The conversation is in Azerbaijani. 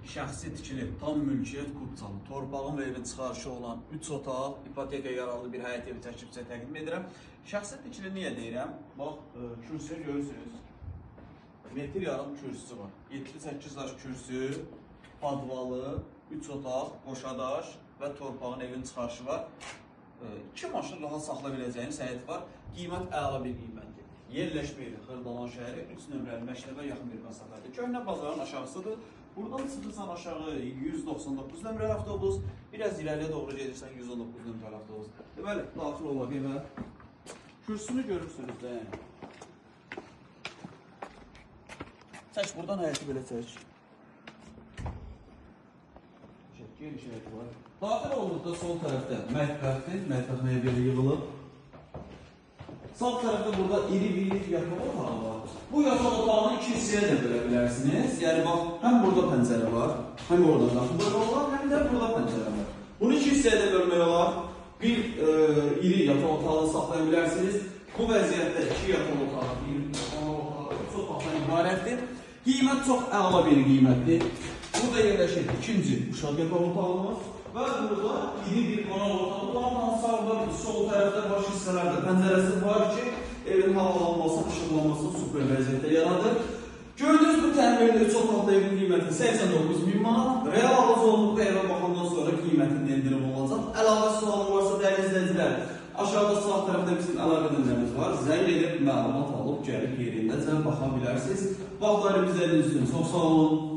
Şəxsi tikili, tam mülkiyyət kupçalı, torpağın və evin çıxarışı olan 3 otaq, ipoteka yararlı bir həyət evi çəkib sizə təqdim edirəm. Şəxsi tikili niyə deyirəm? Bax, kürsüyü görürsünüz. Metr yarım kürsüsü var. 7-8 daş kürsü, padvalı, 3 otaq, qoşadaş və torpağın evin çıxarışı var. 2 maşın rahat saxlaya biləcəyiniz həyət var. Qiymət əla bir qiymətdir. Yerləşmə yeri Xırdalan şəhəri, 3 nömrəli məktəbə yaxın bir məsafədir. Köhnə bazarın aşağısıdır. Buradan çıxırsan aşağı 199 nömrəli avtobus, biraz irəliyə doğru gedirsən 119 nömrəli avtobus. Deməli, daxil olaq evə. Kürsünü görürsünüz də, yəni. Çək buradan həyəti belə çək. Çək, geniş həyəti var. Daxil olduqda sol tərəfdə mətbəxdir, mətbəx mebeli yığılıb. Sağ tərəfdə burada iri bir yataq otağı var. Bu yataq otağını iki hissəyə də bölə bilərsiniz. Yəni bax, həm burada pəncərə var, həm oradan daxil bölmək olar, həm də burada pəncərə var. Bunu iki hissəyə də bölmək olar. Bir iri yataq otağını saxlaya bilərsiniz. Bu vəziyyətdə iki yataq otağı, bir qonaq otağı, üç otaqdan ibarətdir. Qiymət çox əla bir qiymətdir. Burada yerləşir ikinci uşaq yataq otağımız və burada iri bir qonaq otağı. Lampanın sağda, sol tərəfdə baş hissələrdə pəncərəsi var ki, evin havalanması, işıqlanması super vəziyyətdə yaradır. Gördüyünüz bu təmirli 3 otaqlı evin qiyməti 89 min manat. Real alıcı olduqda evə baxandan sonra qiymətində endirim olacaq. Əlavə sualı varsa dəyərli izləyicilər, aşağıda sağ tərəfdə bizim əlaqə nömrəmiz var. Zəng edib məlumat alıb gəlib yerindəcə baxa bilərsiniz. Vaxtlarınızı izlədiyiniz üçün çox sağ olun.